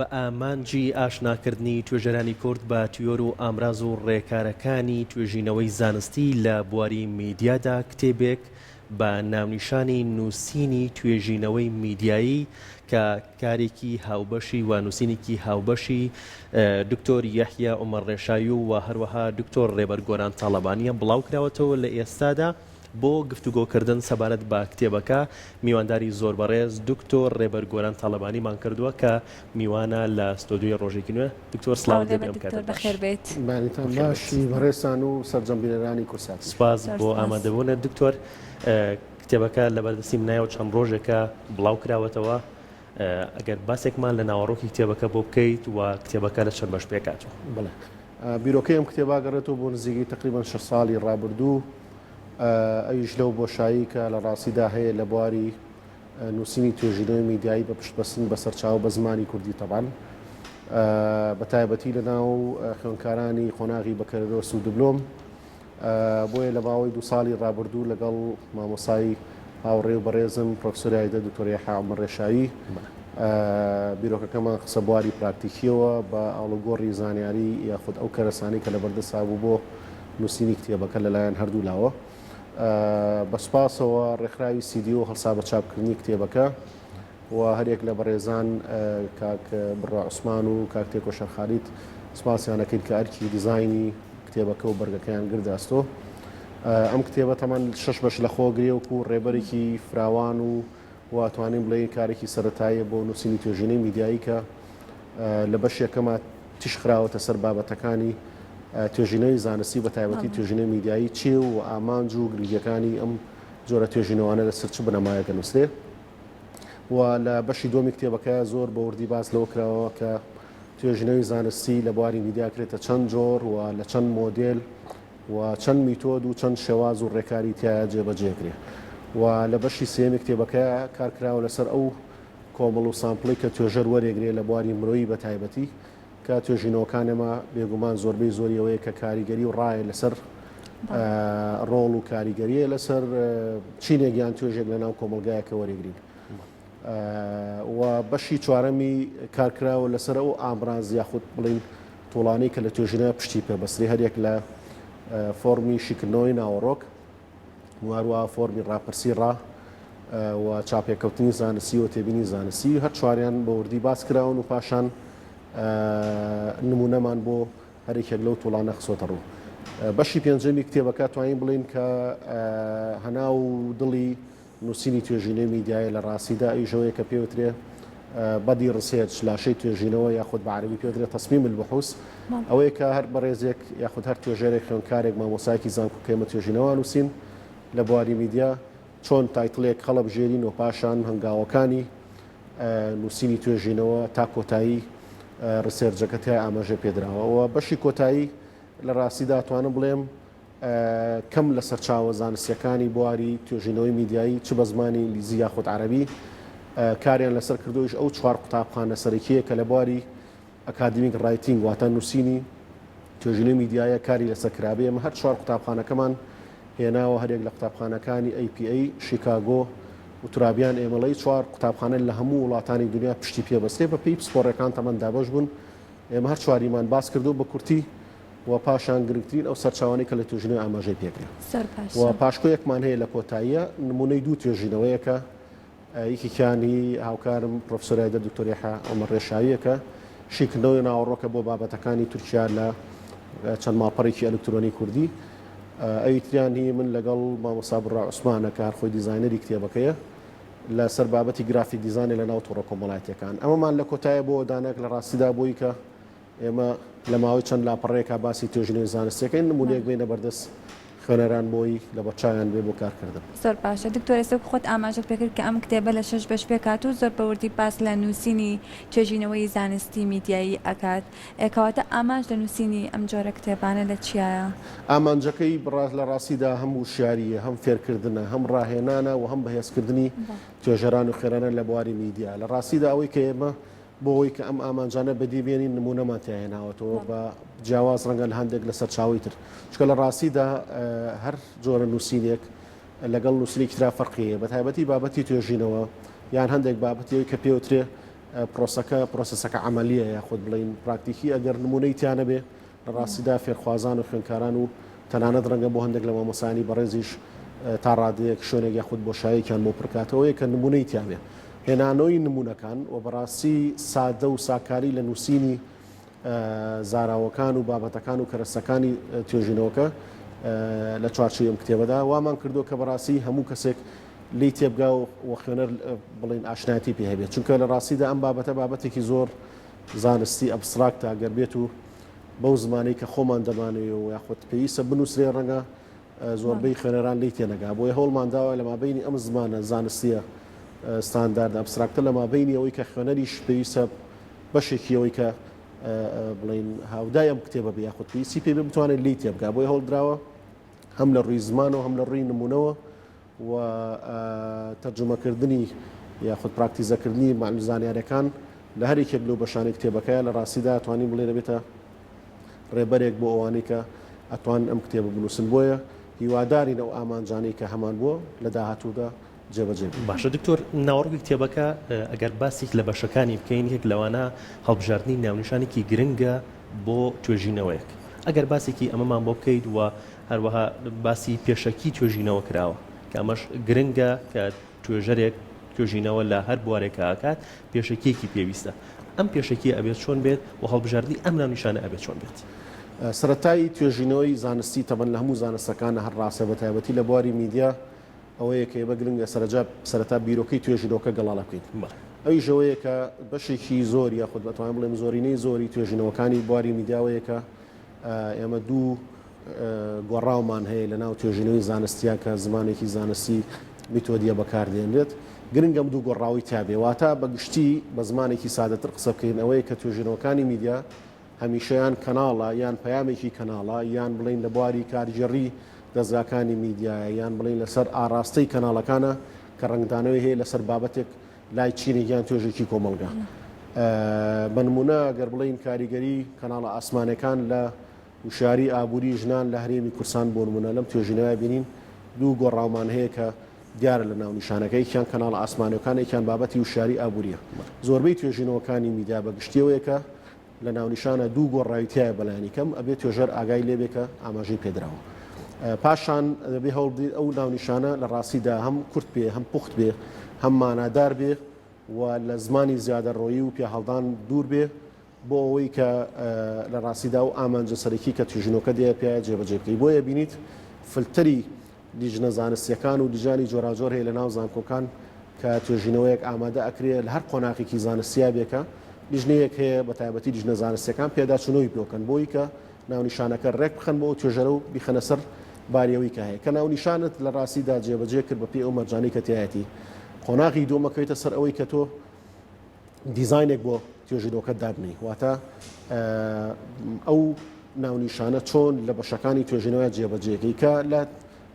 بە ئامانجی ئاشناکردنی توێژەرانی کورد بە تیۆر و ئامراز و ڕێکارەکانی توێژینەوەی زانستی لە بواری میدیادا کتێبێک بە ناونیشانی نووسینی توێژینەوەی میدیایی کە کارێکی هاوبەشی و نووسینێکی هاوبەشی دکتۆر یەحیا عومەر ڕێشاوی و هەروەها دکتۆر ڕێبەر گۆران تاڵەبانییە بڵاوکراوەتەوە لە ئێستادا بۆ گفتوگۆکردن سەبارەت بە کتێبەکە میوانداری زۆر بەڕێز دکتۆر ڕێبەر گۆران تاڵەبانیمان کردووە کە میوانە لە ستۆدیۆی ڕۆژێکی نوێ. دکتۆر سڵاوت سڵاوت لێ لێبێت بێ ئەم دکتۆر کاتەت باش. بەخێر بێیت. بەیانیتان بەخێر باش بێیت. بەڕێزتان و سەرجەم بینەرانی کوردساتیش. سوپاس زۆر بۆ سوپاس. ئامادەبوونت دکتۆر. کتێبەکە لەبەردەستی منایە و چەند ڕۆژێکە بڵاو کراوەتەوە. ئەگەر باسێکمان لە ناوەڕۆکی کتێبەکە بۆ بکەیت و کتێبەکە لە چەند بەش پێکهاتووە؟ بەڵێ. بیرۆکەی ئەم کتێبە ئەگەڕێتەوە بۆ نزیکەی تەقریبەن شەش ساڵی ڕابردوو، ئەویش لەو بۆشایی کە لە ڕاستیدا هەیە لە بواری نووسینی توێژینەوەی میدیایی بە پشتبەستن بە سەرچاوە بە زمانی کوردی تەبعەن بە تایبەتی لە ناو خوێندکارانی قۆناغی بەکەلەرۆس و دبلۆم بۆیە لە ماوەی دوو ساڵی ڕابردوو لەگەڵ مامۆسای هاوڕێ و بەڕێزم پرۆفسۆر یاریدە دکتۆر یەحیا عومەر ڕێشاوی بیرۆکەکەمان خستە بواری پراکتیکیەوە بە ئاڵوگۆڕی زانیاری یاخود ئەو کەرەسانەی کە لەبەردەستا بوو بۆ نووسینی کتێبەکە لەلایەن هەردوو لاوە. بە سوپاسەوە ڕێکخراوی CDO هەڵسا بە چاپکردنی کتێبەکە و هەریەک لە بەڕێزان کاک بڕوا عوسمان و کاک تێکۆشەر خالید سوپاسیان ئەکەین کە ئەرکی دیزاینی کتێبەکە و بەرگەکەیان گردە ئەستۆ. ئەم کتێبە تەمان شەش بەش لە خۆ گرێ وەکو ڕێبەرێکی فراوان و و ئەتوانین بڵێین کارێکی سەرەتاییە بۆ نووسینی توێژینەی میدیایی کە لە بەش یەکەما تیشک خراوەتە سەر بابەتەکانی توێژینەوەی زانستی و بەتایبەتی توێژینەوەی میدیایی چییە و ئامانج و گرنگییەکانی ئەم جۆرە توێژینەوانە لەسەر چ بنەمایەک ئەنووسرێ و لە بەشی دووەمی کتێبەکە زۆر بە وردی باس لەوە کراوە کە توێژینەوەی زانستی لە بواری میدیا کرێتە چەند جۆر و لە چەند مۆدێل و چەند میتۆد و چەند شێواز و ڕێکاری تیایا جێبەجێ کرێ و لە بەشی سێیەمی کتێبەکەیا کار کراوە لەسەر ئەو کۆمەڵ و sample ەی کە توێژەر وەرێگرێ لە بواری مرۆیی بە تایبەتی کە توێژینەوەکان ئێمە بێگومان زۆربەی زۆری ئەوەیە کە کاریگەری و ڕایە لەسەر ڕۆڵ و کاریگەریە لەسەر چینێک یان توێژێک لە ناو کۆمەڵگایەکە وەرێگرین. و بەشی چوارەمی کارکراوە لەسەر ئەو ئامراز یاخود بڵین tool انەی کە لە توێژینەوە پشتی پێبەستری هەریەک لە فۆرمی شیکردنەوەی ناوەڕۆک و هەروەها فۆرمی ڕاپرسی ڕا و چاپێکەوتنی زانستی و تێبینی زانستی هەر چواریان بە وردی باس کراون و پاشان نمونەمان بۆ هەرێکێک لەو tool انە خسۆتە ڕوو. بەشی پێنجەمی کتێبەکە توانین بڵین کە هەناو دڵی نووسینی توێژینەوەی میدیایە لە ڕاستیدا ئەویش ئەوەیە کە پێوترێ body research لاشەی توێژینەوە یاخود بە عەرەبی پێوترێ تصمیم البحوث ئەوەیە کە هەر بەڕێزێک یاخود هەر توێژەرێک خوێندکارێک مامۆسایەکی زانکۆ کە ئێمە توێژینەوە نووسین لە بواری میدیا چۆن title ێک هەڵەبژێرین و پاشان هەنگاوەکانی نووسینی توێژینەوە تا کۆتایی research ەکە تیا ئاماژە پێدراوە و بەشی کۆتایی لە ڕاستیدا توانم بڵێم کەم لە سەرچاوە زانستییەکانی بواری توێژینەوەی میدیایی چ بە زمانی ئینگلیزی یاخود عەرەبی کاریان لەسەر کردوویش ئەو چوار قوتابخانە سەرەکییە کە لە بواری academic writing واتە نووسینی توێژینەوەی میدیایە کاری لەسەر کرابێ ئێمە هەر چوار قوتابخانەکەمان هێناوە هەریەک لە قوتابخانەکانی APA، شیکاگۆ و ترابیان ئێمەڵی چوار قوتابخانە لە هەموو وڵاتانی دنیا پشتی پێبەسترێ بە پێی پسپۆڕەکان تەمەن دابەش بوون ئێمە هەر چواریمان باس کردو بە کورتی و پاشان گرنگترین ئەو سەرچاوانەی کە لە توێژینەوە ئاماژەی پێکرا زۆر باشە. و پاشکۆیەکمان هەیە لە کۆتاییە نمونەی دوو توێژینەوەیەکە یەکێکیان هی هاوکارم پرۆفسۆر یاریدەر دکتۆر یەحیا عومەر ڕێشاوییە کە شیکردنەوەی ناوەڕۆکە بۆ بابەتەکانی تورکیا لە چەند ماڵپەڕێکی ئەلکترۆنی کوردی ئەوی تریان هی من لەگەڵ مامۆستا بڕا عوسمانە کە هەر خۆی دیزاینەری کتێبەکەیە لەسەر بابەتی graphic design ە لە ناو تۆڕە کۆمەڵایەتیەکان ئەمەمان لە کۆتایە بۆ داناک لە ڕاستیدا بۆی کە ئێمە لە ماوەی چەند لاپەڕەیەکا باسی توێژینەوەی زانستیەکەین، نموونەیەک بێنە بەردەست خوێنەران بۆی لەبەرچاویان بێ بۆ کارکردن. زۆر باشە دکتۆر ئێستا وەک خۆت ئاماژەت پێکرد کە ئەم کتێبە لە شەش بەش پێکهاتوو زۆر بە وردی باس لە نووسینی توێژینەوەی زانستی میدیایی ئەکات کەواتە ئامانج لە نووسینی ئەم جۆرە کتێبانە لە چیایە؟ ئامانجەکەی لە ڕاستیدا هەم وشیارییە، هەم فێرکردنە، هەم ڕاهێنانە و هەم بەهێزکردنی توێژەران و خوێنەران لە بواری میدیا. لە ڕاستیدا ئەوەی کە ئێمە بۆ ئەوەی کە ئەم ئامانجانە بەدی بێنین نموونەمان تیا هێناوەتەوە بە جیاواز ڕەنگە لە هەندێک لە سەرچاوەی تر چونکە لە ڕاستیدا هەر جۆرە نووسینێک لەگەڵ نووسینێکی ترا فەرقی هەیە بە تایبەتی بابەتی توێژینەوە یان هەندێک بابەتی ئەوی کە پێوترێ. پرۆسەکە پرۆسەسەکە عەمەلییە یاخود بڵێین پراکتیکی ئەگەر نموونەی تیا نەبێ لە ڕاستیدا فێرخوازان و خوێندکاران و تەنانەت ڕەنگە بۆ هەندێک لە مامۆستایانی بەڕێزیش تا ڕادەیەک شوێنێک یاخود بۆشاییەکیان بۆ پڕکاتەوەیە کە نموونەی تیا بێ. هێنانەوەی نموونەکان و بەڕاستی سادە و ساکاری لە نووسینی زاراوەکان و بابەتەکان و کەرەستەکانی توێژینەوەکە لە چوارچێوەی ئەم کتێبەدا وامان کردووە کە بەڕاستی هەموو کەسێک لێی تێبگا و خوێنەر بڵێین ئاشنایەتی پێ هەبێت چونکە لە ڕاستیدا ئەم بابەتە بابەتێکی زۆر زانستی abstract ە گەر بێت و بەو زمانەی کە خۆمان دەمانەوێ و یاخود پێویستە بنووسرێ ڕەنگە زۆربەی خوێنەران لێی تێنەگا بۆیە هەوڵمان داوە لە مابینی ئەم زمانە زانستیە ستاندارد abstract ە لە مابینی ئەوەی کە خوێنەریش پێویستە بەشێکی ئەوەی کە بڵین هاودای ئەم کتێبە بێ یاخود پێویستی پێ بێ بتوانێت لێی تێبگا بۆیە هەوڵ دراوە هەم لە ڕووی زمانەوە هەم لە ڕووی نمونەوە و تەرجومەکردنی یاخود پراکتیزەکردنی مەعلوم زانیاریەکان لە هەر یەکێک لەو بەشانەی کتێبەکەیە لە ڕاستیدا توانین بڵێین ئەبێتە ڕێبەرێک بۆ ئەوانەی کە ئەتوانن ئەم کتێبە بنووسن بۆیە هیوادارین ئەو ئامانجانەی کە هەمان بووە لە داهاتوودا جێبەجێ بن. باشە دکتۆر ناوەڕۆکی کتێبەکە ئەگەر باسێک لە بەشەکانی بکەین یەک لەوانە هەڵبژاردنی ناونیشانێکی گرنگە بۆ توێژینەوەیەک ئەگەر باسێکی ئەمەمان بۆ بکەیت و هەروەها باسی پێشەکی توێژینەوە کراوە کە ئەمەش گرنگە کە توێژەرێک توێژینەوە لە هەر بوارێکا ئەکات پێشەکیەکی پێویستە ئەم پێشەکیە ئەبێت چۆن بێت و هەڵبژاردنی ئەم ناونیشانە ئەبێت چۆن بێت؟ سەرەتای توێژینەوەی زانستی تەبەن لە هەموو زانستەکانە هەر ڕاستە بە تایبەتی لە بواری میدیا ئەوەیە کە ئێمە گرنگە سەرەجا سەرەتا بیرۆکەی توێژینەوەکە گەڵاڵە بکەین ئەویش ئەوەیە کە بەشێکی زۆر یاخود بەتوانم بڵێم زۆرینەی زۆری توێژینەوەکانی بواری میدیاوەیە کە ئێمە دوو گۆڕاومان هەیە لە ناو توێژینەوەی زانستیا کە زمانێکی زانستی میتۆدیە بەکاردێنرێت گرنگە ئەم دوو گۆڕاوەی تیابێ واتە بە گشتی بە زمانێکی سادەتر قسە بکەین ئەوەیە کە توێژینەوەکانی میدیا هەمیشە یان کەناڵە یان پەیامێکی کەناڵە یان بڵێین لە بواری کارگێڕی دەزگاکانی میدیایە یان بڵێین لەسەر ئاڕاستەی کەناڵەکانە کە ڕەنگدانەوەی هەیە لەسەر بابەتێک لای چینێک یان توێژێکی کۆمەڵگا. بە نموونە گەر بڵێین کاریگەری کەناڵە ئاسمانەکان لە وشیاری ئابووری ژنان لە هەرێمی کوردستان بۆ نموونە لەم توێژینەوەیە بینین دوو گۆڕاومان هەیە کە دیارە لە ناونیشانەکە یەکیان کەناڵە ئاسمانەکان یەکیان بابەتی وشیاری ئابووریە زۆربەی توێژینەوەکانی میدیا بە گشتیەوەیە کە لە ناونیشانە دوو گۆڕاوی تیایە بەلایەنی کەم ئەبێ توێژەر ئاگای لێ بێ کە ئاماژەی پێدراوە. پاشان دەبێ هەوڵ بدەیت ئەو ناونیشانە لە ڕاستیدا هەم کورت بێ، هەم پوخت بێ، هەم مانادار بێ و لە زمانی زیادەڕۆیی و پیاهەڵدان دوور بێ بۆ ئەوەی کە لە ڕاستیدا ئەو ئامانجە سەرەکی کە توێژینەوەکە دەیە پیایە جێبەجێ بکەی. بۆیە بینیت فلتەری لیژنە زانستییەکان و لیژانی جۆراوجۆر هەیە لەناو زانکۆکان کە توێژینەوەیەک ئامادە ئەکرێ لە هەر قۆناغێکی زانستیا بێ کە لیژنەیەک هەیە بە تایبەتی لیژنە زانستیەکان پێداچوونەوەی پێ بکەن بۆی کە ناونیشانەکە ڕێک بخەن بۆ ئەو توێژەرە و بیخەنە سەر باری ئەوەی کە هەیە کە ناونیشانت لە ڕاستیدا جێبەجێ کرد بە پێی ئەو مەرجانەی کە تیایەتی قۆناغی دووەم ئەکەوێتە سەر ئەوەی کە تۆ دیزاینێک بۆ توێژینەوەکەت دابنێی واتە ئەو ناونیشانە چۆن لە بەشەکانی توێژینەوە جێبەجێکەی کە لە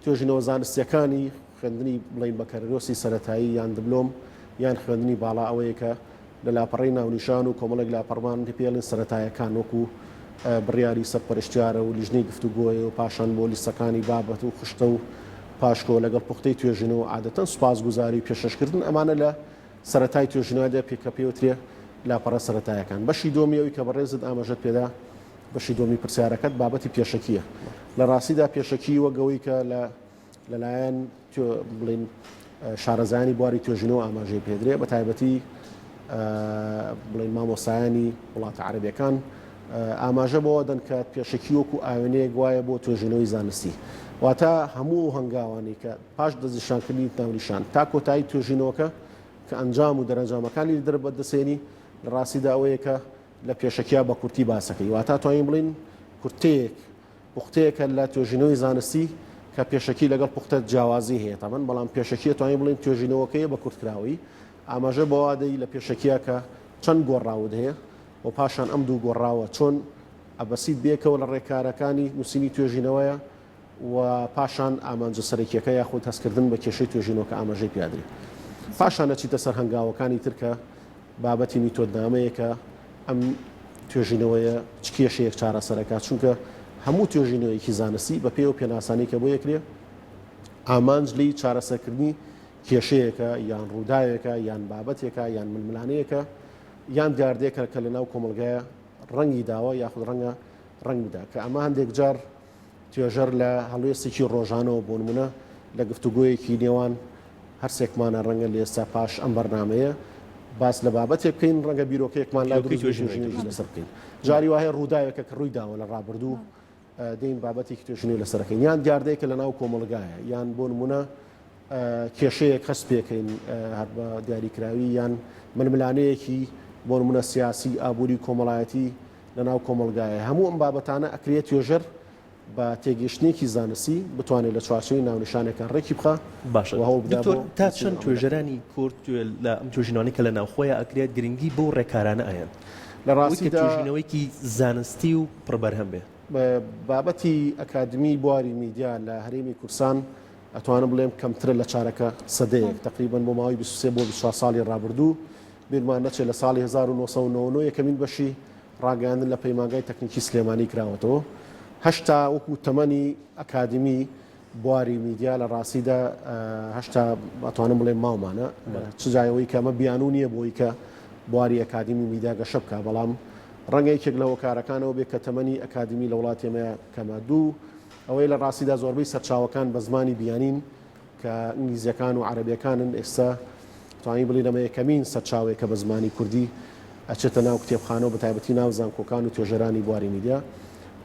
توێژینەوە زانستیەکانی خوێندنی بڵین بەکەرۆسی سەتایی یان دبلۆم یان خوێندنی باڵا ئەوەیە کە لە لاپەڕەی ناونیشان و کۆمەڵێک لاپەڕمان پێڵین سەتایەکان وەکو بڕیاری سەرپەرشتیارە و لیژنەی گفتوگۆیە و پاشان بۆ لیستەکانی بابەت و خشتە و پاشکۆ لەگەڵ پوختەی توێژینەوە عادەتەن سوپاسگوزاری و پێشکەشکردن ئەمانە لە سەرەتای توێژینەوە دێ پێ کە پێوترێ لاپەڕە سەرەتایەکان. بەشی دووەمی ئەوی کە بەڕێزت ئاماژەت پێدا، بەشی دووەمی پرسیارەکەت بابەتی پێشەکییە. لە ڕاستیدا پێشەکی وەک ئەوەی کە لە لەلایەن بڵێین شارەزایانی بواری توێژینەوە ئاماژەی پێدرێ بە تایبەتی بڵێین مامۆستایانی وڵاتە عەرەبیەکان ئاماژە بەوە دەن کە پێشەکی وەکو ئاوێنەیەک وایە بۆ توێژینەوەی زانستی واتە هەموو ئەو هەنگاوانەی کە پاش دەستنیشانکردنی ناونیشان تا کۆتایی توێژینەوەکە کە ئەنجام و دەرەنجامەکانی دەربەدەسێنی لە ڕاستیدا ئەوەیە کە لە پێشەکیا بە کورتی باسەکەی واتا توانین بڵین کورتەیەک پوختەیەکە لە توێژینەوەی زانستی کە پێشەکی لەگەڵ پوختە جیاوازی هەیە تەمەن بەڵام پێشەکیە توانین بڵین توێژینەوەکەیە بە کورتکراوەی ئاماژە بەوە دەی لە پێشەکیە کە چەند گۆڕاوت هەیە و پاشان ئەم دوو گۆڕاوە چۆن ئەبەسیت بێکەوە لە ڕێکارەکانی نووسینی توێژینەوەیە و پاشان ئامانجە سەرەکیەکە یاخود هەستکردن بە کێشەی توێژینەوەکە ئاماژەی پیادرێ. پاشان ئەچیتە سەر هەنگاوەکانی تر کە بابەتی میتۆدنامەیەکە ئەم توێژینەوەیە چ کێشەیەک چارەسەرەکات چونکە هەموو توێژینەوەیەکی زانستی بە پێی ئەو پێناسانەی کە بۆ یەکرێ ئامانج لێی چارەسەرکردنی کێشەیەکە یان ڕووداوێکە یان بابەتێکە یان ململانێیەکە. یان دیاردەیەکە کە لە ناو کۆمەڵگایە ڕەنگی داوە یاخود ڕەنگە ڕەنگ بدا کە ئەمە هەندێک جار توێژەر لە هەڵوێستێکی ڕۆژانەوە بۆ نمونە لە گفتوگۆیەکی نێوان هەرسێکمانە ڕەنگە لە ئێستا پاش ئەم بەرنامەیە باس لە بابەتێک بکەین ڕەنگە بیرۆکەیەکمان لا دروست بێت توێژینەوەیەکی لەسەر بکەین جاری وایە ڕووداوێکە کە ڕووی داوە لە ڕابردوو دێین بابەتێکی توێژینەوەی لەسەر ئەکەین یان دیاردەیەکە لە ناو کۆمەڵگایە یان بۆ نمونە کێشەیەک هەست پێکەین هەر بە دیاریکراوی یان ململانەیەکی بۆ نمونە سیاسی ئابووری کۆمەڵایەتی لە ناو کۆمەڵگایە هەموو ئەم بابەتانە ئەکرێت توێژەر بە تێگەیشتنێکی زانستی بتوانێت لە چوارچێوەی ناونیشانێکا ڕێکی بخا باشە و هەوڵ بدا دکتۆر بۆ تا نووسینی چەند ئامادەکردن. توێژەرانی کورد لە ئەم توێژینەوانەی کە لە ناوخۆیا ئەکرێت گرنگی بەو ڕێکارانە ئەیەن لە بۆی کە ڕاستیدا توێژینەوەیەکی زانستی و پڕ بەرهەم بێ؟ بابەتی ئەکادمی بواری میدیا لە هەرێمی کوردسان ئەتوانم بڵێم کەمترە لە چارەکە سەدەیەک تەقریبەن بۆ ماوەی 23 بۆ 24 ساڵی ڕابردوو بیرمان نەچێت لە ساڵی 1999 یەکەمین بەشی ڕاگەیاندن لە پەیمانگای تەکنیکی سلێمانی کراوەتەوە. هەشتا وەکو تەمەنی ئەکادیمی بواری میدیا لە ڕاستیدا هەشتا ئەتوانم بڵێم ماومانە چ جای ئەوەی کە ئەمە بیانوو نییە بۆی کە بواری ئەکادیمی میدیا گەشە بکا بەڵام ڕەنگە یەکێک لە هۆکارەکانەوە بێت کە تەمەنی ئەکادیمی لە وڵاتی ئێمە کەمە دوو ئەوەی لە ڕاستیدا زۆربەی سەرچاوەکان بە زمانی بیانین کە ئینگلیزیەکان و عەرەبیەکانن ئێستا توانی بڵێین ئەمە یەکەمین سەرچاوەیە کە بە زمانی کوردی ئەچێتە ناو کتێبخانە و بەتایبەتی ناو زانکۆکان و توێژەرانی بواری میدیا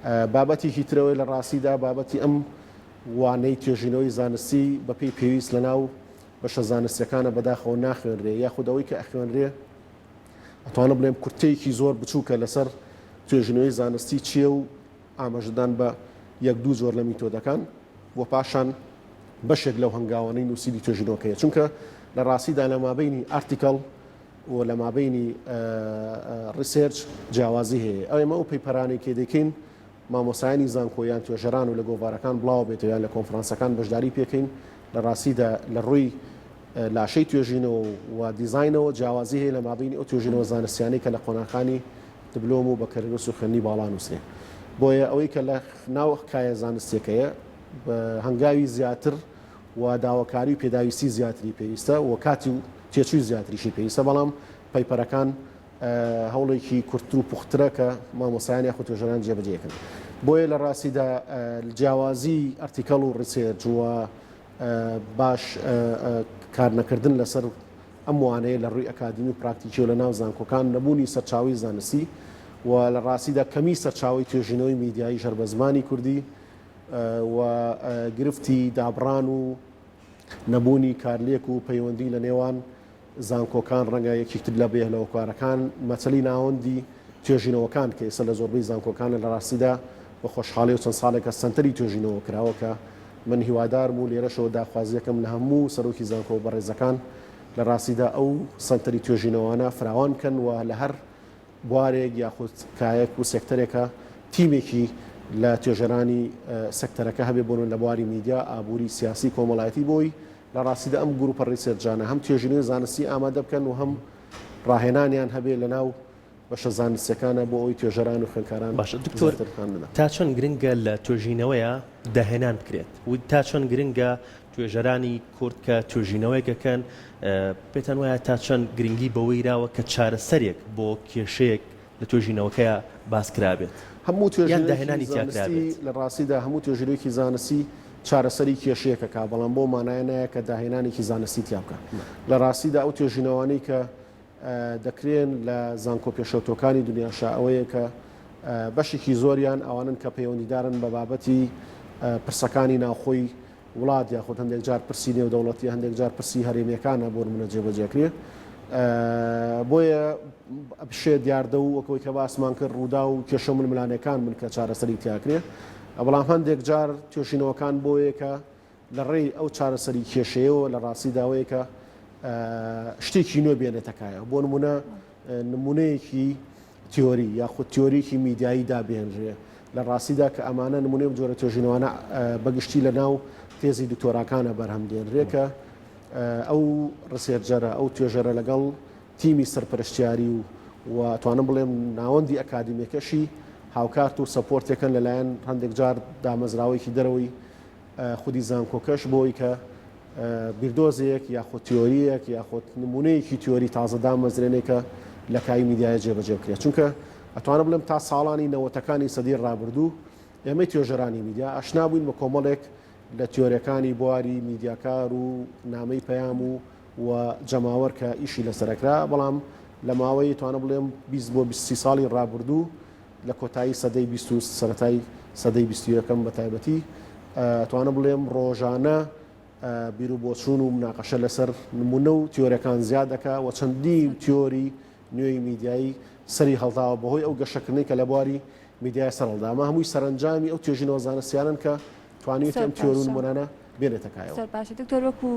بابەتێکی ترەوەی لە ڕاستیدا بابەتی ئەم وانەی توێژینەوەی زانستی بەپێی پێویست لە ناو بەشە زانستیەکانە بەداخەوە ناخوێنرێ یاخود ئەوەی کە ئەخوێنرێ ئەتوانم بڵێم کورتەیەکی زۆر بچووکە لەسەر توێژینەوەی زانستی چییە و ئاماژەدان بە یەک دوو جۆر لە میتۆدەکان و پاشان بەشێک لەو هەنگاوانەی نووسینی توێژینەوەکەیە چونکە لە ڕاستیدا لە مابەینی article و لە مابەینی research جیاوازی هەیە ئەو ئێمە ئەو paper انەی کێ دەکەین مامۆسایانی زانکۆ یان توێژەران و لە گۆڤارەکان بڵاو بێتەوە یان لە کۆنفرانسەکان بەشداری پێکەین لە ڕاستیدا لە ڕووی لاشەی توێژینەوە و دیزاینەوە جیاوازی هەیە لە مابەینی ئەو توێژینەوە زانستیانەی کە لە قۆناغەکانی دبلۆم و بەکەلۆریۆس و خوێندنی باڵا نووسرێ. بۆیە ئەوەی کە لە ناو کایە زانستیەکەیە هەنگاوی زیاتر و داواکاری و پێداویستی زیاتری پێویستە و کاتی و تێچووی زیاتریشی پێویستە بەڵام paper ەکان هەوڵێکی کورتتر و پوختترە کە مامۆستایان یاخود توێژەران جێبەجێکن. بۆیە لە ڕاستیدا جیاوازی article و research و باش کارنەکردن لەسەر ئەم وانەیە لە ڕووی ئەکادیمی و پراکتیکیەوە لە ناو زانکۆکان نەبوونی سەرچاوەی زانستی و لە ڕاستیدا کەمی سەرچاوەی توێژینەوەی میدیاییش هەر بە زمانی کوردی و گرفتی دابڕان و نەبوونی کارلێک و پەیوەندی لە نێوان زانکۆکان ڕەنگە یەکێکتر لە بێ لە هۆکارەکان مەسەلی ناوەندی توێژینەوەکان کە ئێستا لە زۆربەی زانکۆکانە لە ڕاستیدا بە خۆشحاڵی و چەند ساڵێکە سەنتەری توێژینەوە کراوە کە من هیوادارم و لێرەشەوە داخوازیەکەم لە هەموو سەرۆکی زانکۆ بەڕێزەکان لە ڕاستیدا ئەو سەنتەری توێژینەوانە فراوان بکەن و لە هەر بوارێک یاخود کایەک و سێکتەرێکە تیمێکی لە توێژەرانی سێکتەرەکە هەبێ بۆ لە بواری میدیا، ئابووری، سیاسی، کۆمەڵایەتی بۆی لە ڕاستیدا ئەم گروپە research انە هەم توێژینەوەی زانستی ئامادە بکەن و هەم ڕاهێنانیان هەبێ لە ناو بەشە زانستیەکانە بۆ ئەوەی توێژەران و خوێندکاران باشە دکتۆر زیاتر هان بدەن. تا چەند گرنگە لە توێژینەوەیا داهێنان بکرێت و تا چەند گرنگە توێژەرانی کورد کە توێژینەوەیەک ئەکەن پێتان وایە تا چەند گرنگی بەوەی راوە کە چارەسەرێک بۆ کێشەیەک لە توێژینەوەکەیا باس کرابێت هەموو یان توێژینەوەیەکی داهێنانی تیا زانستی کرابێت؟ لە ڕاستیدا هەموو توێژینەوەیەکی زانستی چارەسەری کێشەیەک ئەکا بەڵام بەو مانایە نایە کە داهێنانێکی زانستی تیا بکا لە ڕاستیدا ئەو توێژینەوانەی کە دەکرێن لە زانکۆ پێشەوتوەکانی دنیاشا ئەوەیە کە بەشێکی زۆریان ئەوانن کە پەیوەندیدارن بە بابەتی پرسەکانی ناوخۆی وڵات یاخود هەندێک جار پرسی نێودەوڵەتی هەندێک جار پرسی هەرێمیەکانە بۆ نمونە جێبەجێکرێ بۆیە بشێ دیاردە و وەکەوەی کە باسمان کرد ڕوودا و کێشە ململانێکان بن کە چارەسەری تیاکرێ بەڵام هەندێک جار توێژینەوەکان بۆیە کە لە ڕێی ئەو چارەسەری کێشەیەوە لە ڕاستیدا ئەوەیە کە شتێکی نوێ بێنێتە کایەوە بۆ نمونە نمونەیەکی تیۆری یاخود تیۆریکی میدیایی دابێنرێ لە ڕاستیدا کە ئەمانە نمونەی ئەم جۆرە توێژینەوانە بەگشتی لە ناو تێزی دکتۆراکانە بەرهەم دێنرێ کە ئەو researcher ە ئەو توێژەرە لەگەڵ تیمی سەرپەرشتیاری و و توانم بڵێم ناوەندی ئەکادیمیەکەشی هاوکارت و support ێکن لەلایەن هەندێک جار دامەزراوەیەکی دەرەوەی خودی زانکۆکەش بۆی کە بیردۆزێک یاخود تیۆرییەک یاخود نمونەیەکی تیۆری تازە دامەزرێنێ کە لە کایەی میدیایە جێبەجێ بکرێت چونکە ئەتوانم بڵێم تا ساڵانی نەوەتەکانی سەدەی ڕابردوو ئێمەی توێژەرانی میدیا ئاشنا بووین بە کۆمەڵێک لە تیۆرەکانی بواری میدیاکار و نامەی پەیام و و جەماوەر کە ئیشی لەسەرەکرا بەڵام لە ماوەی توانم بڵێم 20 بۆ 20 ساڵی ڕابردوو لە کۆتایی سەدەی 20 و سەرەتای سەدەی 21 بە تایبەتی توانم بڵێم ڕۆژانە بیروبۆچوون و مناقەشە لەسەر نمونە و تیۆرەکان زیاد دەکا و چەندین تیۆری نوێی میدیایی سەری هەڵداوە بەهۆی ئەو گەشەکردنەی کە لە بواری میدیای سەرهەڵدا. ئەمە هەمووی سەرەنجامی ئەو توێژینەوە زانستیانەن کە توانیویەتی زۆر ئەم تیۆر و باشە. نمونانە بێنێتە کایەوە. زۆر باشە دکتۆر وەکو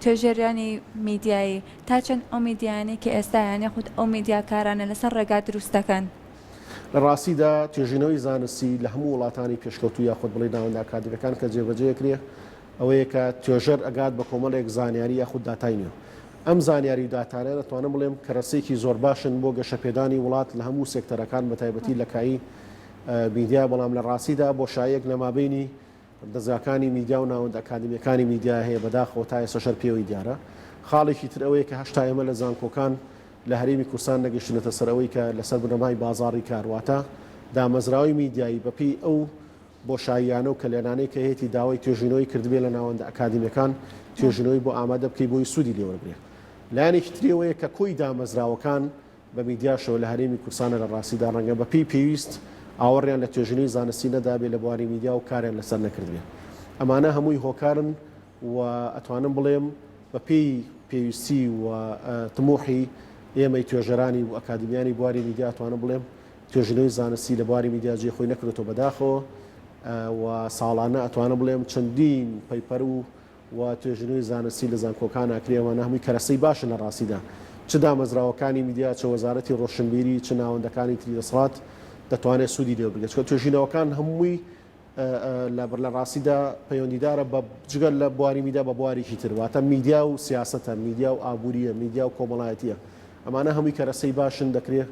توێژەرانی میدیایی تا چەند ئەو میدیایانەی کە ئێستا هەیان یاخود ئەو میدیاکارانە لەسەر ڕێگا دروستەکەن؟ لە ڕاستیدا توێژینەوەی زانستی لە هەموو وڵاتانی پێشکەوتوو یاخود بڵێی ناوەندە ئەکادیمیەکان کە جێبەجێ ئەکرێ ئەوەیە کە توێژەر ئەگات بە کۆمەڵێک زانیاری یاخود داتای نوێ. ئەم زانیاری و داتانە دەتوانم بڵێم کەرەسەیەکی زۆر باشن بۆ گەشەپێدانی وڵات لە هەموو سێکتەرەکان بەتایبەتی لە کایەی میدیا، بەڵام لە ڕاستیدا بۆشاییەک لە مابەینی دەزگاکانی میدیا و ناوەندە ئەکادیمییەکانی میدیا هەیە بەداخەوە تا ئێستاش هەر پێوەی دیارە. خاڵێکی تر ئەوەیە کە هەشتا ئێمە لە زانکۆکان لە هەرێمی کوردستان نەگەیشتوونەتە سەر ئەوەی کە لەسەر بنەمای بازاڕی کار واتە دامەزراوەی میدیایی بەپێی ئەو بۆشاییانە و کەلێنانەی کە هەیەتی داوای توێژینەوەی کردبێ لە ناوەندە ئەکادیمیەکان توێژینەوەی بۆ ئامادە بکەی بۆی سوودی لێ وەرگرێ. لایەنێکی تری ئەوەیە کە کۆی دامەزراوەکان بە میدیاشەوە لە هەرێمی کوردستانە لە ڕاستیدا ڕەنگە بە پێی پێویست ئاوەڕیان لە توێژینەوەی زانستی نەدابێ لە بواری میدیا و کاریان لەسەر نەکردبێ. ئەمانە هەمووی هۆکارن و ئەتوانم بڵێم بە پێی پێویستی و تموحی ئێمەی توێژەرانی و ئەکادیمیانی بواری میدیا ئەتوانم بڵێم توێژینەوەی زانستی لە بواری میدیا جێی خۆی نەکردۆتەوە بەداخەوە و ساڵانە ئەتوانم بڵێم چەندین paper و و توێژینەوەی زانستی لە زانکۆکان ئەکرێ ئەوانە هەمووی کەرەسەی باشن لە ڕاستیدا چ دامەزراوەکانی میدیا چ وەزارەتی ڕۆشنبیری چ ناوەندەکانی تری دەسەڵات دەتوانێت سوودی لێ بگرێت چونکە توێژینەوەکان هەمووی لە لە ڕاستیدا پەیوەندیدارە بە جگە لە بواری میدیا بە بوارێکی تر واتە میدیا و سیاسەتە میدیا و ئابووریە میدیا و کۆمەڵایەتیە ئەمانە هەمووی کەرەسەی باشن دەکرێت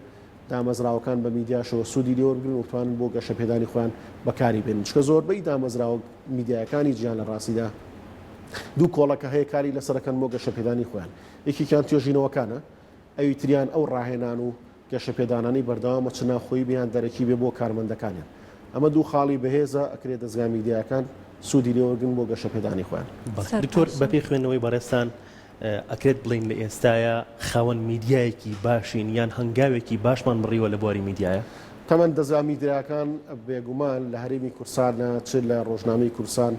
دامەزراوەکان بە میدیاشەوە سوودی لێ وەربگرن و بتوانن بۆ گەشەپێدانی خۆیان بەکاری بێنن چونکە زۆربەی دامەزراوە میدیایەکانی جیهان لە ڕاستیدا دوو کۆڵەکە هەیە کاری لەسەرەکەن بۆ گەشەپێدانی خۆیان یەکێکیان توێژینەوەکانە ئەوی تریان ئەو ڕاهێنان و گەشەپێدانانەی بەردەوامە چ ناوخۆیی بێ یان دەرەکی بێ بۆ کارمەندەکانیان ئەمە دوو خاڵی بەهێزە ئەکرێ دەزگا میدیایەکان سوودی لێ وەرگرن بۆ گەشەپێدانی خۆیان. بەڵێ دکتۆر بەپێی خوێندنەوەی بەڕێزتان ئەکرێت بڵێین لە ئێستایا خاوەن میدیایەکی باشین یان هەنگاوێکی باشمان بڕیوە لە بواری میدیایا؟ تەمەن دەزگا میدیاکان بێگومان لە هەرێمی کوردسانە چ لە ڕۆژنامەی کوردسان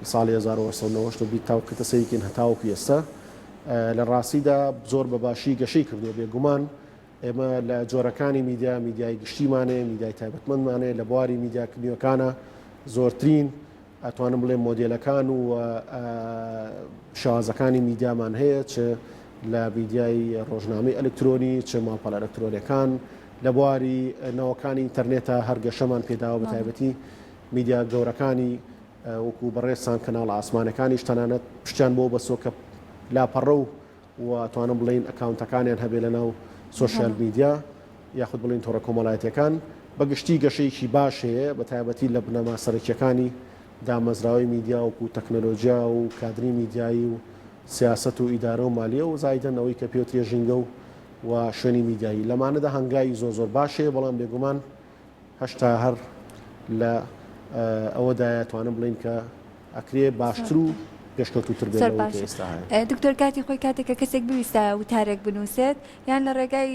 لە ساڵی 1990 تاوکە سەیرکەین هەتاوەکو ئێستا لە ڕاستیدا زۆر بە باشی گەشەی کردووە بێگومان ئێمە لە جۆرەکانی میدیا میدیای گشتیمان هەیە میدیای تایبەتمەندمان هەیە لە بواری میدیا نوێکانە زۆرترین ئەتوانم بڵێم مۆدێلەکان و شێوازەکانی میدیامان هەیە چ لە میدیای ڕۆژنامەی ئەلکترۆنی چ ماڵپەڕە ئەلکترۆنیەکان لە بواری نەوەکانی ئینتەرنێتە هەر گەشەمان پێداوە بە تایبەتی میدیا گەورەکانی وەکو بەڕێزتان کەناڵە ئاسمانەکانیش تەنانەت پشتیان بۆ بەسۆ کە لاپەڕە و و ئەتوانم بڵێین ئەکاونتەکانیان هەبێ لە ناو social media یاخود بڵێین تۆڕە کۆمەڵایەتیەکان بە گشتی گەشەیەکی باش هەیە بە تایبەتی لە بنەما سەرەکیەکانی دامەزراوەی میدیا وەکو تەکنەلۆجیا و کادری میدیایی و سیاسەت و ئیدارە و مالیە و زایدەن ئەوەی کە پێوترێ ژینگە و و شوێنی میدیایی لەمانەدا هەنگاوی زۆر زۆر باش هەیە بەڵام بێگومان هەشتا هەر لە ئەوەدایە توانم بڵێین کە ئەکرێ باشتر و پێشکەوتووتر بێت زۆر لەوەی کە باشە ئێستا هەیە. دکتۆر کاتی خۆی کاتێک کە کەسێک بویستایە وتارێک بنووسێت یان لە ڕێگای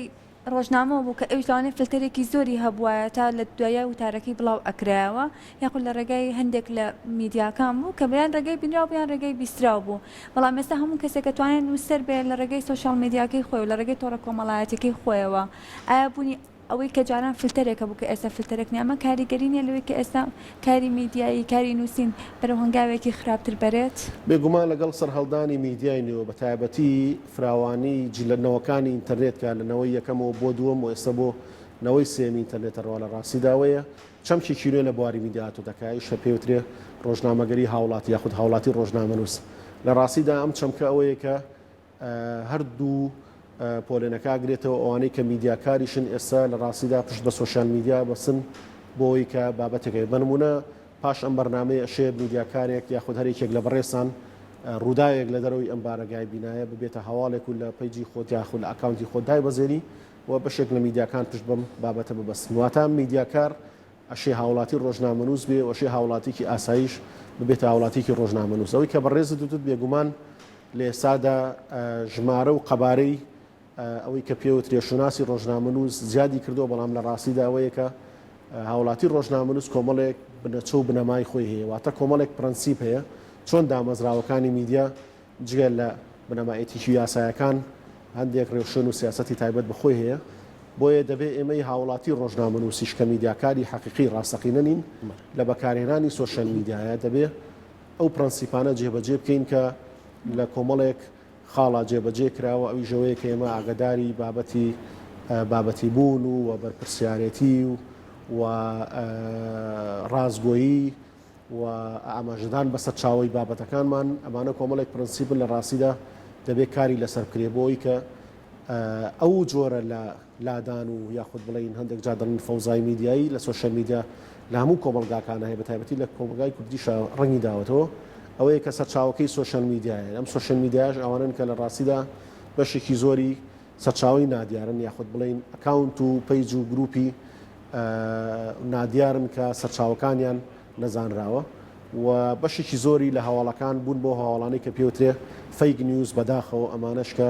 ڕۆژنامەوە بوو کە ئەویش لەوانەیە فلتەرێکی زۆری هەبوایە تا لە دوایە وتارەکەی بڵاو ئەکرایەوە یاخود لە ڕێگای هەندێک لە میدیاکان بوو کە یان ڕێگای بینراو بوو یان ڕێگای بیستراو بوو بەڵام ئێستا هەموو کەسێک ئەتوانێت نووسەر بێت لە ڕێگای social media کەی خۆی و لە ڕێگای تۆڕە کۆمەڵایەتیەکەی خۆیەوە ئایا بوونی ئەوەی کە جاران فلتەرێک هەبوو کە ئێستا فلتەرێک نیە ئەمە کاریگەری نیە لەوەی کە ئێستا کاری میدیایی کاری نووسین بەرەو هەنگاوێکی خراپتر بەرێت؟ بێگومان لەگەڵ سەرهەڵدانی میدیای نوێ و بەتایبەتی فراوانی جلە نەوەکانی ئینتەرنێت کە لە نەوەی یەکەمەوە بۆ دووەم و ئێستا بۆ نەوەی سێیەمی ئینتەرنێت ئەڕوا لە ڕاستیدا ئەوەیە چەمکێکی نوێ لە بواری میدیا هاتۆتە کایەی کە پێوترێ ڕۆژنامەگەری هاوڵاتی یاخود هاوڵاتی ڕۆژنامەنووس لە ڕاستیدا ئەم چەمکە ئەوەیە کە هەردوو پۆلێنەکە ئەگرێتەوە، ئەوانەی کە میدیاکاریشن ئێستا لە ڕاستیدا پشت بە social media بەسن بۆ ئەوەی کە بابەتێک هەیە بە نموونە پاش ئەم بەرنامەیە ئەشێ میدیاکارێک یاخود هەر یەکێک لە بەڕێزتان ڕووداوێک لە دەرەوەی ئەم بارەگای بینایە ببێتە هەواڵێک و لە page ی خۆت یاخود لە ئەکاونتی خۆت دایبەزێنی. و بەشێک لە میدیاکان پشت بەم بابەتە ببەستن. واتە میدیاکار ئەشێ هاوڵاتی ڕۆژنامەنووس بێ و ئەشێ هاوڵاتیکی ئاساییش ببێتە هاوڵاتیکی ڕۆژنامەنووس. ئەوەی کە بەڕێزت وتت بێگومان لە ئێستادا ژمارە و قەبارەی ئەوەی کە پێوترێ شوناسی ڕۆژنامەنووس زیادی کردووە، بەڵام لە ڕاستیدا ئەوەیە کە هاوڵاتی ڕۆژنامەنووس کۆمەڵێک بنەچە و بنەمای خۆی هەیە، واتە کۆمەڵێک پرەنسیپ هەیە چۆن دامەزراوەکانی میدیا جگە لە بنەما ئێتیکی و یاسایەکان هەندێک ڕێوشوێن و سیاسەتی تایبەت بە خۆی هەیە، بۆیە دەبێ ئێمەی هاوڵاتی ڕۆژنامەنووسیش کە میدیاکاری حەقیقی ڕاستەقینە نین لە بەکارهێنانی سۆشیال میدیایە دەبێ ئەو پرەنسیپانە جێبەجێ بکەین کە لە کۆمەڵێک خاڵا جێبەجێ کراوە ئەویش ئەوەیە کە ئێمە ئاگەداری بابەتی بابەتی بوون و و بەرپرسیارێتی و و ڕاستگۆیی و ئاماژەدان بە سەرچاوەی بابەتەکانمان، ئەمانە کۆمەڵێک پرەنسیپن لە ڕاستیدا دەبێت کاری لەسەر بکرێت بۆ ئەوەی کە ئەو جۆرە لە لادان و یاخود بڵێین هەندێک جار دەڵێن فەوزای میدیایی لە سۆشیال میدیا لە هەموو کۆمەڵگاکانە هەیە بە تایبەتی لە کۆمەڵگای کوردیشا ڕەنگی داوەتەوە ئەوەیە کە سەرچاوەکەی سۆشیال میدیایە ئەم سۆشیال میدیاش ئەوانەن کە لە ڕاستیدا بەشێکی زۆری سەرچاوەی نادیارن یاخود بڵێین ئەکاونت و پەیج و گروپی نادیارن کە سەرچاوەکانیان نەزانراوە و بەشێکی زۆری لە هەواڵەکان بوون بۆ هەواڵانەی کە پێوترێ fake news بەداخەوە ئەمانەش کە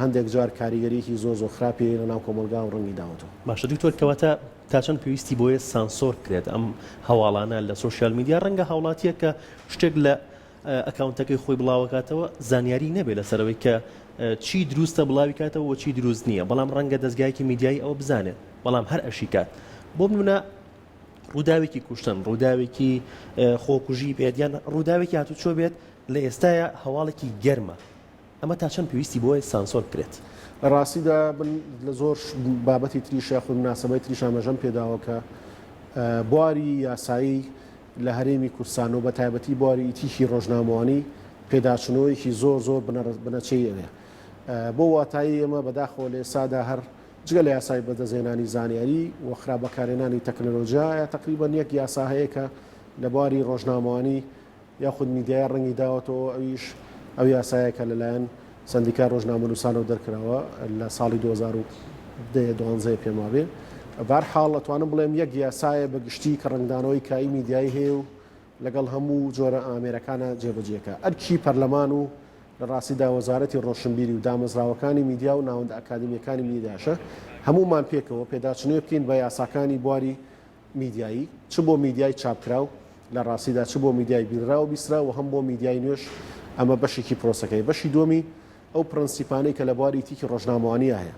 هەندێک جار کاریگەریی زۆر زۆر خراپی هەیە لەناو کۆمەڵگا و ڕەنگی داوەتەوە. باشە دکتۆر کەواتە تا چەند پێویستی بۆیە سانسۆر بکرێت ئەم هەواڵانە لە سۆشیال میدیا ڕەنگە هاوڵاتیەک کە شتێک لە ئەکاونتەکەی خۆی بڵاوەکاتەوە زانیاری نەبێت لەسەر ئەوەی کە چی دروستە بڵاوی کاتەوە و چی دروست نییە بەڵام ڕەنگە دەزگایەکی میدیایی ئەوە بزانێت بەڵام هەر ئەشی کات بۆ نمونە ڕووداوێکی کوشتن ڕووداوێکی خۆکوژی بێت یان ڕووداوێکی هاتوچۆ بێت لە ئێستایا هەواڵێکی گەرمە ئەمە تا چەند پێویستی بۆیە سانسۆر بکرێت؟ لە ڕاستیدا من لە زۆر بابەتی تریش یاخود مناسەبەی تریش ئاماژەم پێداوە کە بواری یاسایی لە هەرێمی کوردستان و بە تایبەتی بواری ئیتیکی ڕۆژنامەوانی پێداچونەوەیەکی زۆر زۆر بنەچەیی ئەوێ. بەو واتایەی ئێمە بەداخەوە لە ئێستادا هەر جگە لە یاسای بەدەستهێنانی زانیاری و خراپ بەکارهێنانی تەکنەلۆجیا تەقریبەن یەک یاسا هەیە کە لە بواری ڕۆژنامەوانی یاخود میدیایە ڕەنگی داوەتەوە ئەویش ئەو یاسایە کە لەلایەن سەندیکای ڕۆژنامەنووسانەوە دەرکراوە لە ساڵی 2010 دوانزەیە پێم وابێ بەهەرحاڵ ئەتوانم بڵێم یەک یاسایە بە گشتی کە ڕەنگدانەوەی کایی میدیایی هەیە و لەگەڵ هەموو جۆرە ئامێرەکانە جێبەجێکە ئەرکی پەرلەمان و لە ڕاستیدا وەزارەتی ڕۆشنبیری و دامەزراوەکانی میدیا و ناوەندە ئەکادیمییەکانی میدیاشە هەموومان پێکەوە پێداچنەوە بکەین بە یاساکانی بواری میدیایی، چ بۆ میدیای چاپکراو، لە ڕاستیدا چ بۆ میدیای بینراو و بیستراو و هەم بۆ میدیای نوێش، ئەمە بەشێکی پرۆسەکەیە. بەشی دووەمی ئەو پرەنسیپانەی کە لە بواری ئیتیکی ڕۆژنامەوانییا هەیە.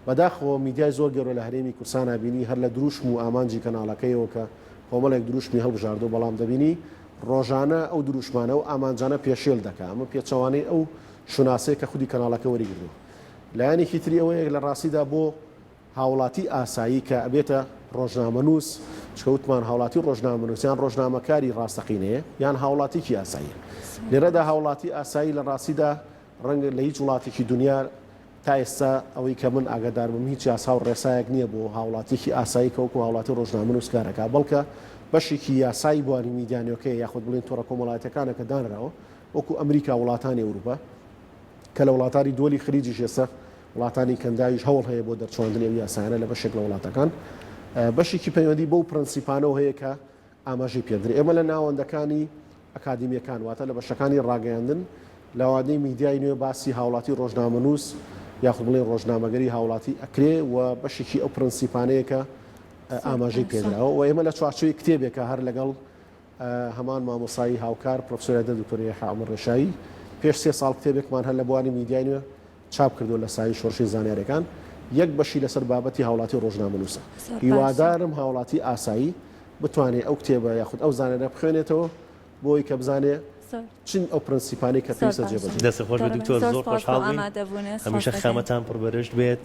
بەداخەوە میدیای زۆر گەورە لە هەرێمی کوردسانا بینی هەر لە دروشم و ئامانجی کەناڵەکەیەوە کە کۆمەڵێک دروشمی هەڵبژاردووە بەڵام دەبینی ڕۆژانە ئەو دروشمانە و ئامانجانە پێشێل دەکا. ئەمە پێچەوانەی ئەو شوناسەیە کە خودی کەناڵەکە وەریگرتووە. لایەنێکی تری ئەوەیە لە ڕاستیدا بۆ هاوڵاتی ئاسایی کە ئەبێتە ڕۆژنامەنووس، چونکە وتمان هاوڵاتی ڕۆژنامەنووس یان ڕۆژنامەکاری ڕاستەقینەیە یان هاوڵاتیکی ئاساییە. لێرەدا هاوڵاتی ئاسایی لە ڕاستیدا ڕەنگە لە هیچ وڵاتێکی دونیا تا ئێستا ئەوەی کە من ئاگادار بم هیچ یاسا و ڕێسایەک نییە بۆ هاوڵاتیکی ئاسایی کە وەکو هاوڵاتی ڕۆژنامەنووس کار ئەکا بەڵکە بەشێکی یاسای بواری میدیا نوێکەیە یاخود بڵێین تۆڕە کۆمەڵایەتیەکانە کە دانراوە وەکو ئەمریکا وڵاتانی ئەوروپا کە لە وڵاتانی دووەلی خلیجیش ئێستا وڵاتانی کەنداویش هەوڵ هەیە بۆ دەرچواندنی ئەو یاسایانە لە بەشێک لە وڵاتەکان بەشێکی پەیوەندی بەو پرەنسیپانەوە هەیە کە ئاماژەی پێدرێ ئێمە لە ناوەندەکانی ئەکادیمیەکان واتە لە بەشەکانی ڕاگەیاندن لەوانەی میدیای نوێ باسی هاوڵاتی ڕۆژنامەنووس یاخود بڵێن ڕۆژنامەگەری هاوڵاتی ئەکرێ و بەشێکی ئەو پرەنسیپانەیە کە ئاماژەی پێدراوە و ئێمە لە چوارچێوەی کتێبێکە هەر لەگەڵ هەمان مامۆستای هاوکار پرۆفسۆر دکتۆر یەحیا عومەر ڕێشایی پێش سێ ساڵ کتێبێکمان هەر لە بواری میدیای نوێ چاپ کردووە لە سایەی شۆڕشی زانیاریەکان یەک بەشی لەسەر بابەتی هاوڵاتی ڕۆژنامەنووسە هیوادارم هاوڵاتی ئاسایی بتوانێ ئەو کتێبە یاخود ئەو زانیاریە بخوێنێتەوە بۆی کە بزانێ چین ئەو پرەنسیپانەی کە پێویستە جێبەجێ دەست خۆش بێت دکتۆر زۆر خۆشحاڵ بووین هەمیشە خەمتان پڕ بەرشت بێت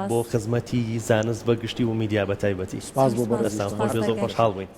بۆ خزمەتی زانست بە گشتی و میدیا بە تایبەتی سپاس بۆ بەڕێزتان خۆش بێت زۆر خۆشحاڵ بووین.